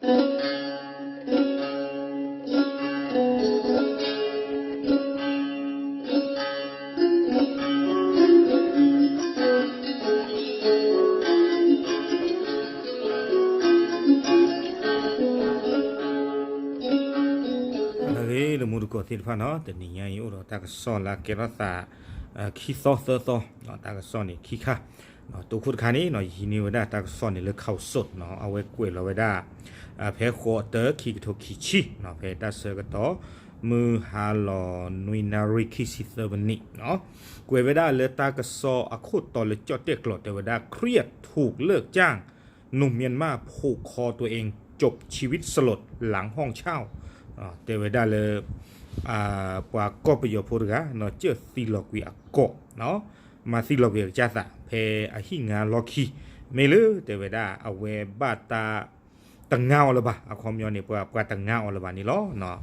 အဂ့ၢ် တမူတကိးသ့ၣ်တဖၣ်နီၤ, တနံၤညါအံၤအိၣ်ဒီးတၢ်ကစီၣ်လၢကဲထီၣ်သး ခံသီသၢသီ, တၢ်ကစီၣ်န့ၣ်ခံခါ, တိခိၣ်တခါန့ၣ် ယဟံးန့ၢ်ဝဲဒၣ်တၢ်ကစီၣ်န့ၣ်လၢ Khaosod နီၤ, အဝဲကွဲးလီၤဝဲဒၣ် ဖဲဃိးတၢ ခံကထိခံဆံနီၤ, ဖဲတၢ်ဆၢကတီၢ် မုၢ်ဟါလီၤနွံနၣ်ရံၣ်ခံဆံသၢမံးနံးနီၤ, ကွဲးဝဲဒၣ်လၢတၢ်ကစီၣ်အခိၣ်တီလၢကၠီၣ်တဲၣ်ကျိာ် တဲဝဲဒၣ် เครียดถูกเลิกจ้าง หนุ่มเมียนมาผูกคอตัวเองจบชีวิตสลดหลังห้องเช่า တဲဝဲဒၣ်လၢ ပှၤကီၢ်ပယီၤဖိတဂၤ ကၢၢ်သံလီၤကွံာ်အကိာ်, မၤသံလီၤကွံာ်အကစၢ်သး ဖဲအဟံၣ်ငါလီၢ်ခံ, မ့ၢ်လၢတဲဝဲဒၣ် အဝဲဘၣ်တၢ် တငါအီၤလၢၤဘၣ်, အခီပညီန့ၣ် ပှၤ ပှၤတငါအီၤလၢၤဘၣ်န့ၣ်လီၤ.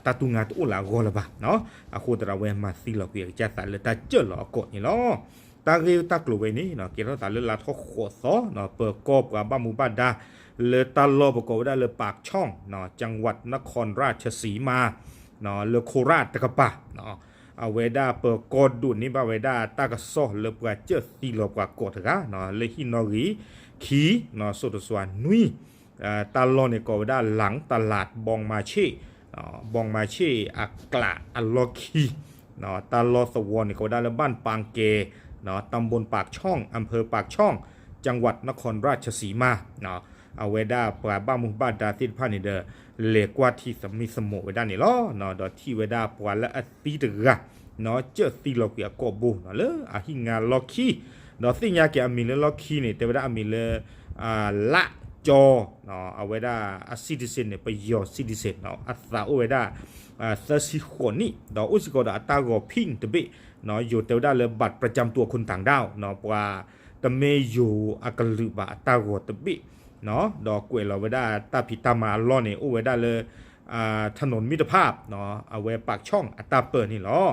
တၢ်တူၢ်ငါတအိၣ်လၢအဂီၢ်လၢၤဘၣ်, အဃိသတးဒီး အဝဲမၤသံလီၤကွံာ်အကစၢ်သးလၢတၢ်ကၢၢ်လီၤအကိာ်န့ၣ်လီၤ. တၢ်ဂ့ၢ်တၢ်ကျိၤဝဲန့ၣ် ကဲထီၣ်သးလၢလါထီၣ်ဃိးသီ ပၢၤကီၢ်ပှၤဘၣ်မူဘၣ်ဒါ လၢတၢ်လီၢ်ပကိးဝဲဒၣ်လၢ ปากช่อง จังหวัดนครราชสีมา လၢခိၣ်ရၣ်တကပၤ အဝဲဒၣ်ပၢၤကီၢ်ဒိးန့ၢ်ဘၣ်ဝဲဒၣ်တၢ်ကစီၣ်လၢပှၤကၢၢ်သံလီၤပှၤကိာ်တဂၤ လၢဟံၣ်နီၣ်ဂံၢ်ခံ စိၤတစွၤနွံ, တၢ်လီၢ်န့ၣ်ကိးဝဲဒၣ် หลังตลาดบองมาเช่ บองมาเช่ အကျးအလီၢ်ခံ, တၢ်လီၢ်သဝီန့ၣ်ကိးဝဲဒၣ်လၢ บ้านปางแก ตำบลปากช่อง อำเภอปากช่อง จังหวัดนครราชสีมา အဝဲဒၣ်ပှၤဘၣ်မူဘၣ်ဒါသ့ၣ်တဖၣ်န့ၣ်ဒီး လဲၤကွၢ်ထံသမံသမိးဝဲဒၣ်န့ၣ်လီၤ. ဒီးထံၣ်ဝဲဒၣ်ပှၤလၢအသံတဂၤ ကၢၢ်သံလီၤကွံာ်အကိာ်ဘိ လၢအဟံၣ်ငါလီၢ်ခံ, ဒီးသ့ၣ်ညါက့ၤအမံၤလၢလီၢ်ခံန့ၣ် တဲဝဲဒၣ်အမံၤလၢ လးကၠီ အဝဲဒၣ်အ citizen န့ၣ် ပယီၤ citizen အသးအိၣ်ဝဲဒၣ် သၢဆံဃိးနံၣ် ဒီးအိၣ်စ့ၢ်ကီးဒီးအတၢ်ဂီၤ pink တဘ့ၣ်, ယိၤတဲဝဲဒၣ်လၢ บัตรประจำตัวคนต่างด้าว ပှၤတမ့ၢ်ယိၤအကလုာ်ဘၣ်အတၢ်ဂီၤတဘ့ၣ်, ဒီးကွဲးလီၤဝဲဒၣ်တၢ်ဖံးတၢ်မၤအလီၢ်န့ၣ် အိၣ်ဝဲဒၣ်လၢ ถนนมิตรภาพ အဝဲ ปากช่อง အတၢ်ပၢၢ်န့ၣ်လီၤ.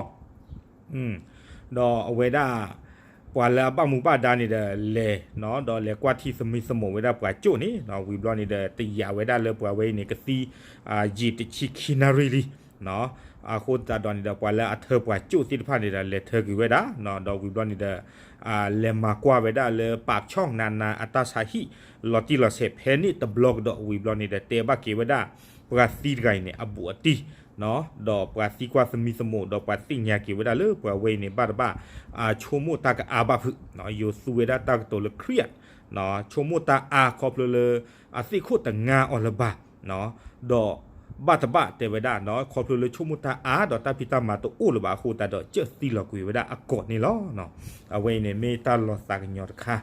ဒီးအဝဲဒၣ် ပှၤလၢအဘၣ်မူဘၣ်ဒါန့ၣ်ဒီးလဲၤ, ဒီးလဲၤကွၢ်ထံသမံသမိးဝဲဒၣ်ပှၤကၠိၣ်န့ၣ် ဝံၤဘျီန့ၣ်ဒီး တယာ်ဝဲဒၣ်လၢပှၤဝဲအံၤန့ၣ် ကသံ ယံာ်တဆံခံနၣ်ရံၣ်လံ. အဃိသတးဒီးန့ၣ်ဒီး ပှၤလၢအထၢပှၤကၠိၣ်သ့ၣ်တဖၣ်န့ၣ်ဒီး လဲၤထၢကွံာ်ဝဲဒၣ်, ဒီးဝံၤဘျီန့ၣ်ဒီး လဲၤမၤကွၢ်ဝဲဒၣ်လၢ ปากช่อง နးနး အတၢ်ဆါဟံၣ် လီၤတံၢ်လီၤဆဲးဖဲန့ၣ်တဘျီကဒီး ဝံၤဘျီန့ၣ်ဒီး တဲဘၣ်က့ၤဝဲဒၣ် ပှၤသံတဂၤအံၤန့ၣ် အဘူးအတံၢ် ဒီးပှၤသံကွၢ်သမံသမိး ဒီးပှၤသ့ၣ်ညါက့ၤဝဲဒၣ်လၢပှၤဝဲအံၤန့ၣ် ဘၣ်တဘၣ် ဆိကမိၣ်တၢ်ကအါဘၣ်ဖုး, ယိၤသူဝဲဒၣ်တၢ်ကတိၤလၢ เครียด, ဆိကမိၣ်တၢ်အါခီဖျိလၢ အသ့ၣ်ခိၣ်တငါအီၤလၢၤဘၣ်, ဒီးဘၣ်တဘၣ်တဲဝဲဒၣ် ခီဖျိလၢဆိကမိၣ်တၢ်အါ ဒီးတၢ်ဖံးတၢ်မၤတအိၣ်လၢၤဘၣ်အဃိသတးဒီး ကၢၢ်သံလီၤကွံာ်ဝဲဒၣ်အကိာ်န့ၣ်လီၤ. အဝဲအံၤန့ၣ် မ့ၢ်တၢ်လီၤသးကညီၤတခါ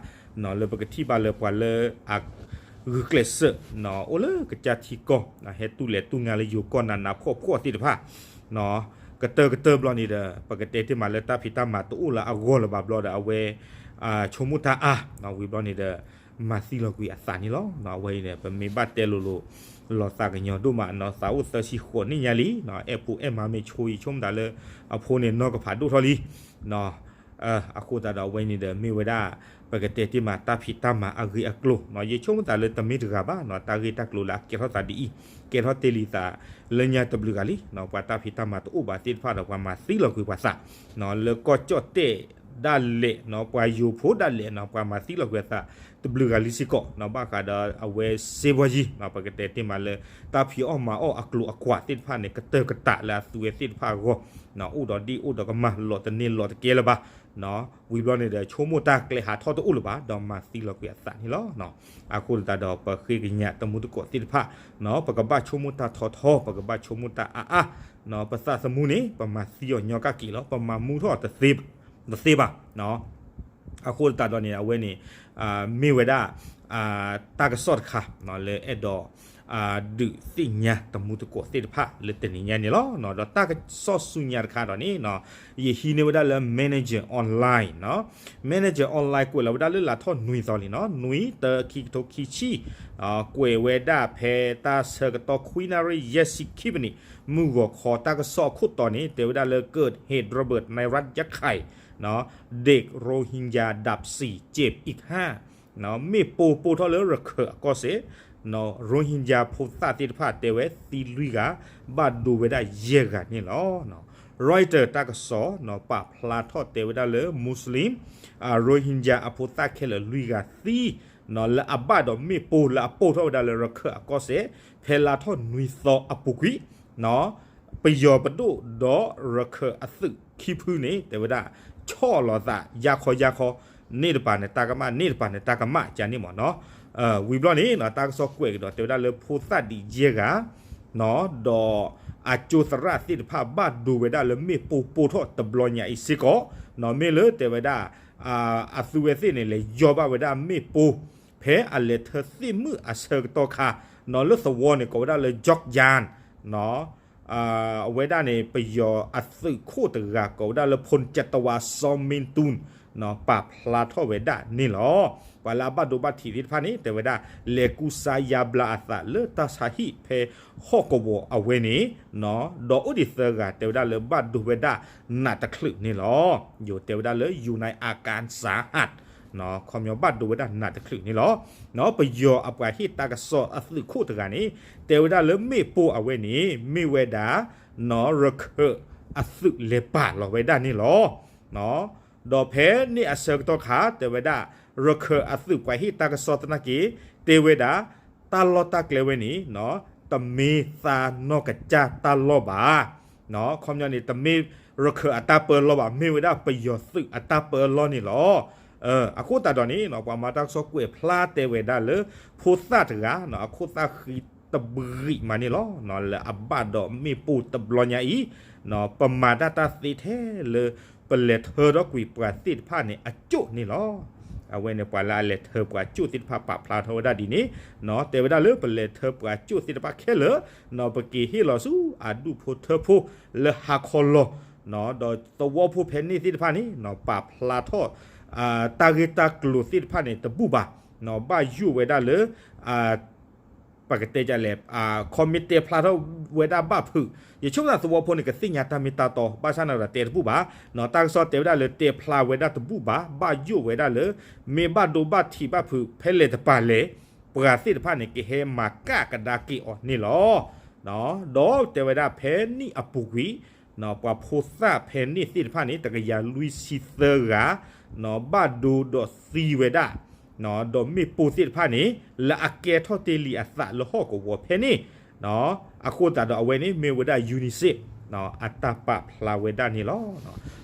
လၢပကထံၣ်ဘၣ်လၢပှၤလၢအ ဂုာ်ကျဲးစၢး အိၣ်လၢကစၢ်ထံကီၢ် ဟဲတူၢ်လဲၤတူၢ်ငါလၢယိၤကီၢ်နးနးဖှီၣ်ဖှီၣ်သ့ၣ်တဖၣ် ကတၢၢ်ကတၢၢ်ဘျီန့ၣ်ဒီး ပကတဲတ့ၢ်မးလၢတၢ်ဖံးတၢ်မၤတအိၣ်လၢအဂီၢ်လၢၤဘၣ်ဘျီဒီး အဝဲ ဆိကမိၣ်တၢ်အါ ဝံၤဘျီန့ၣ်ဒီး မၤသံလီၤကွံာ်အသးန့ၣ်လီၤ. အဝဲအံၤန့ၣ် ပမ့ၢ်ဘၣ်တဲလိၤလိၤ လီၤသးကညီၤဒိၣ်မး သးအိၣ်သၢဆံဃိးနံၣ်ညါလံ အဲၣ်ဖိအဲၣ်မါမ့ၢ်ဆိအံၤ ဆိကမိၣ်သးလၢ အဖိန့ၣ်နီၢ်ကဖးဒိၣ်ထီၣ်လံ အဃိသတးဒီးအဝဲန့ၣ်ဒီး မ့ၢ်ဝဲဒၣ် ပကတဲတ့ၢ်မးတၢ်ဖံးတၢ်မၤအဂ့ၢ်အကျိၤ ယဆိကမိၣ်သးလၢတမ့ၢ်တဂၤဘၣ် တၢ်ဂ့ၢ်တၢ်ကျိၤလၢအကဲထီၣ်သးဒ်အံၤ ကဲထီၣ်တ့ၢ်လံသးလၢညါတဘျုးဂၤလံ ပှၤတၢ်ဖံးတၢ်မၤတအိၣ်ဘၣ်သ့ၣ်တဖၣ်ဒီး ပှၤမၤသံလီၤကွံာ်ပှၤသး လၢကီၢ်ကၠီၣ်တဲၣ်ဒၣ်လဲာ် ပှၤယိၤဖိဒၣ်လဲာ် ပှၤမၤသံလီၤကွံာ်အသးတဘျုးဂၤလံစ့ၢ်ကီး ဘၣ်ဃးဒီးအဝဲစ့ဘီယံၤ ပကတဲတ့ၢ်မးလၢ တၢ်ဖံးအီၣ်မၤအီၣ်အကျိၤအကွာ်သ့ၣ်တဖၣ်န့ၣ် ကတၢၢ်ကတၢၢ်လၢအသူဝဲသ့ၣ်တဖၣ်အဂီၢ် အိၣ်ဒီးဒ်အိၣ်ဒီးကမၢ် လီၤတန့ၢ်လီၤတကဲလၢၤဘၣ် ဝံၤဘျီန့ၣ်ဒီး ဆိကမိၣ်တၢ်ကျဲဟးထီၣ်တအိၣ်လၢၤဘၣ် ဒီးမၤသံလီၤကွံာ်အသးန့ၣ်လီၤ. အဃိသတးဒီး ပဃ့ကညးတမူတကိးသ့ၣ်တဖၣ် ပကဘၣ်ဆိကမိၣ်တၢ်ထီထီ ပကဘၣ်ဆိကမိၣ်တၢ်အါအါ ပသးသမူန့ၣ် ပမၤသံအီၤညီကၣ်က့ၤလီၤ ပမၤမူထီၣ်တသ့ဘၣ် အဃိသတးဒီးန့ၣ် အဝဲန့ၣ် မ့ၢ်ဝဲဒၣ် တၢ်ကစီၣ်တခါ လၢအဲၣ်ဒိး ဒုးသ့ၣ်ညါတမူတကိးသ့ၣ်တဖၣ်လၢတနံၤညါန့ၣ်လီၤ. ဒီးတၢ်ကစီၣ်ဆူညါတခါဒီးန့ၣ် ယဟံးန့ၢ်ဝဲဒၣ်လၢ Manager Online နီၤ Manager Online ကွဲးလီၤဝဲဒၣ်လၢလါထီၣ်နွံသီလံနီၤ နွံ တၢ ခံကထိခံဆံ ကွဲးဝဲဒၣ်ဖဲတၢ်ဆၢကတီၢ်ခွံနၣ်ရံၣ်ယဲၢ်ဆံခံမံးနံး မုၢ်ဂီၤခီတၢ်ကစီၣ်အခိၣ်တီန့ၣ် တဲဝဲဒၣ်လၢ เกิดเหตุระเบิดในรัฐยะไข่ เด็กโรฮิงญาบาดเจ็บอีกห้า မ့ၣ်ပိၢ်ပိၢ်ထီၣ်လၢရခၢၣ်အကီၢ်စဲၣ် Rohingya ဖိသၣ်သ့ၣ်တဖၣ်တဲဝဲသံလွံၢ်ဂၤ ဘၣ်ဒိဝဲဒၣ်ယဲၢ်ဂၤန့ၣ်လီၤ. Reuters တၢ်ကစီၣ် ပာ်ဖျါထီၣ်တဲဝဲဒၣ်လၢ Muslim Rohingya အဖိသၣ်ခဲလၢာ်လွံၢ်ဂၤသံ လၢအဘၣ်ဒီးမ့ၣ်ပိၢ်လၢအပိၢ်ထီၣ်ဝဲဒၣ်လၢရခၢၣ်အကီၢ်စဲၣ် ဖဲလါထီၣ်နွံသီအပူၤကွံာ် ပယီၤပဒိၣ်ဒီးရခၢၣ်အသုးခံဖုန့ၣ် တဲဝဲဒၣ် ဆီၣ်လီၤသးယါခီယါခီ န့ၢ်တပၤန့ၣ်တၢ်ကမၣ် န့ၢ်တပၤန့ၣ်တၢ်ကမၣ်ကန့ၣ်မ့ၢ်နီၤ. ဝံၤဘျီန့ၣ် တၢ်ကစီၣ်ကွဲးကဒီးတဲဝဲဒၣ်လၢဖိသၣ်ဒံးယဲၢ်ဂၤ ဒီးအကၠိသရၣ်သ့ၣ်တဖၣ်ဘၣ်ဒိဝဲဒၣ်လၢမ့ၣ်ပိၢ်ပိၢ်ထီၣ်တဘျီညါအံၤစ့ၢ်ကီး မ့ၢ်လၢတဲဝဲဒၣ် အသုဝဲသ့ၣ်န့ၣ် လဲၤယီၢ်ဘၣ်ဝဲဒၣ်မ့ၣ်ပိၢ် ဖဲအလဲၤထၢသ့ၣ်မုၣ်အဆၢကတီၢ်ခါ လၢသဝီန့ၣ်ကိးဝဲဒၣ်လၢ Jokjan အဝဲဒၣ်န့ၣ် ပယီၤအသုးခိၣ်တဂၤကိးဝဲဒၣ်လၢ Phon Jatwa Saw Min Tun ပာ်ဖျါထီၣ်ဝဲဒၣ်န့ၣ်လီၤ. ပှၤလၢအဘၣ်ဒိဘၣ်ထံးသ့ၣ်တဖၣ်န့ၣ် တဲဝဲဒၣ် လဲၤကူစါယါဘျါအသးလၢတၢ်ဆါဟံၣ်ဖဲဟီၣ်ကဝီၤအဝဲန့ၣ် ဒီးအိၣ်ဒံးသၢဂၤတဲဝဲဒၣ်လၢဘၣ်ဒိဝဲဒၣ်နးတချုးန့ၣ်လီၤ. ယိၤတဲဝဲဒၣ်လၢ ယူၤနၢၣ်အကၣ်စၣ်ဟး ခီပညီဘၣ်ဒိဝဲဒၣ်နးတချုးန့ၣ်လီၤ. ပယီၤအပှၤဟ့ၣ်တၢ်ကစီၣ်အသုးခိၣ်တဂၤန့ၣ် တဲဝဲဒၣ်လၢမ့ၣ်ပိၢ်အဝဲန့ၣ် မ့ၢ်ဝဲဒၣ် ရခၢၣ်အသုးလဲၤပာ်လီၤဝဲဒၣ်န့ၣ်လီၤ. ဒီးဖဲန့ၣ်အဆၢကတီၢ်ခါ တဲဝဲဒၣ် ရခၢၣ်အသုးပှၤဟ့ၣ်တၢ်ကစီၣ်သနာ်က့ တဲဝဲဒၣ် တၢ်လီၢ်တၢ်ကျဲဝဲန့ၣ် တမ့ၢ်သးနီၢ်ကစၢ်တၢ်လီၢ်ဘၣ် ခီပညီန့ၣ် တမ့ၢ်ရခၢၣ်အတၢ်ပၢလီၢ်ဘၣ် မ့ၢ်ဝဲဒၣ်ပယီၤသုးအတၢ်ပၢလီၢ်န့ၣ်လီၤ. အဃိသတးဒီးန့ၣ် ပှၤမၤတၢ်ကစီၣ်ကွဲးဖျါတဲဝဲဒၣ်လၢ ဖိသၣ်တဂၤ အခိၣ်သၣ်ဃံတဘှံးမးန့ၣ်လီၤ. လၢအဘၣ်ဒီးမ့ၣ်ပိၢ်တဘျီညါအံၤ ပမၤတၢ်တၢ်သ့ထဲလၢ ပလဲၤထၢထီၣ်ကွံာ်ပှၤသ့ၣ်တဖၣ်န့ၣ်အကၠိၣ်န့ၣ်လီၤ. အဝဲန့ၣ်ပှၤလၢအလဲၤထၢပှၤကၠိၣ်သ့ၣ်တဖၣ်ပာ်ဖျါထီၣ်ဝဲဒၣ်ဒ်န့ၣ် တဲဝဲဒၣ်လၢပလဲၤထၢပှၤကၠိၣ်သ့ၣ်တဖၣ်ခဲလၢာ် ပက့ၤဟ့ၣ်လီၤဆူအဒူၣ်ဖိထၢဖိလၢဟါခီလီၤ ဒီးသဝီဖိဖဲန့ၣ်သ့ၣ်တဖၣ်န့ၣ် ပာ်ဖျါထီၣ် တၢ်ဂ့ၢ်တၢ်ကျိၤသ့ၣ်တဖၣ်န့ၣ်တဘူၣ်ဘၣ် ဘၣ်ယိၣ်ဝဲဒၣ်လၢ ပကတဲဒ်လဲၣ် ခီမ့ၢ်တဲဖျါထီၣ်ဝဲဒၣ်ဘၣ်ဖုး ယဆိကမိၣ်သးသဝီဖိန့ၣ် ကသ့ၣ်ညါတၢ်မ့ၢ်တၢ်တီ ဘၣ်ဆၣ်န့ၣ်ဒီးတဲတဘူၣ်ဘၣ် တၢ်ကစီၣ်တဲဝဲဒၣ်လၢတဲဖျါဝဲဒၣ်တဘူၣ်ဘၣ် ဘၣ်ယိၣ်ဝဲဒၣ်လၢ မ့ၢ်ဘၣ်ဒိဘၣ်ထံးဘၣ်ဖုး ဖဲလဲၣ်တပၤလဲၣ် ပှၤသ့ၣ်တဖၣ်န့ၣ် ကဟဲမၤကၣ်ကဒါက့ၤအီၤန့ၣ်လီၤ. ဒီးတဲဝဲဒၣ်ဖဲနံၣ်အပူၤကွံာ် ပှၤဖိသၣ်ဖဲန့ၣ်သ့ၣ်တဖၣ်န့ၣ် တကယၤလွံၢ်ဆံသၢဂၤ ဘၣ်ဒိဒီးသံဝဲဒၣ် ဒီးမ့ၣ်ပိၢ်သ့ၣ်တဖၣ်န့ၣ် လၢအကဲထီၣ်တ့ၢ်လံအသးလၢဟီၣ်ကဝီၤဖဲန့ၣ် အဃိသတးဒီးအဝဲန့ၣ်မ့ၢ်ဝဲဒၣ် UNICEF အတၢ်ပာ်ဖျါဝဲဒၣ်န့ၣ်လီၤ.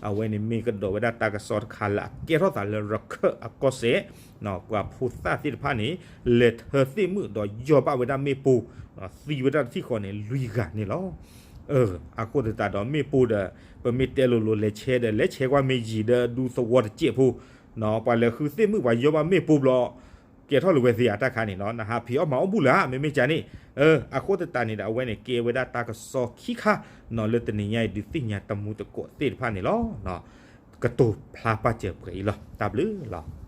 အဝဲန့ၣ်မ့ၢ်ကဒီးဝဲဒၣ်တၢ်ကစီၣ်တခါလၢအကဲထီၣ်သးလၢရခၢၣ်အကီၢ်စဲၣ် ပှၤဖိသၣ်သ့ၣ်တဖၣ်န့ၣ် လဲၤထၢသ့ၣ်မုၣ်ဒီးယီၢ်ဘၣ်ဝဲဒၣ်မ့ၣ်ပိၢ် သံဝဲဒၣ်တထံၣ်ဃီန့ၣ် လွံၢ်ဂၤန့ၣ်လီၤ. အဃိသတးဒီးမ့ၣ်ပိၢ်ဒီး ပမ့ၢ်တဲလိၤလိၤလဲၤဆဲးဒီး လဲၤဆဲးကွၢ်မ့ၢ်ယံာ်ဒီးဒူသဝီတစဲးဖိ ပှၤလဲၤဃုသ့ၣ်မုၣ်ပှၤယီၢ်ဘၣ်မ့ၣ်ပိၢ်ဘျီ ကဲထီၣ်လၢၤဝဲသ့ဧါတၢ်ခါန့ၣ်လီၤ. နဟးဖံးအီၣ်မၤအီၣ်ဘူၣ်လၢ မ့မ့ၢ်ကန့ၣ် အဃိသတးန့ၣ်ဒီး အဝဲန့ၣ်ကဲဝဲဒၣ်တၢ်ကစီၣ်ခံခါ လၢတနံၤညါအံၤ ဒုးသ့ၣ်ညါတမူသကိးသ့ၣ်တဖၣ်န့ၣ်လီၤ. ကတိၤဖျါပာ်စၢၤပှဲၤအံၤလီၤ. တၢ်ဘျုးလီၤ.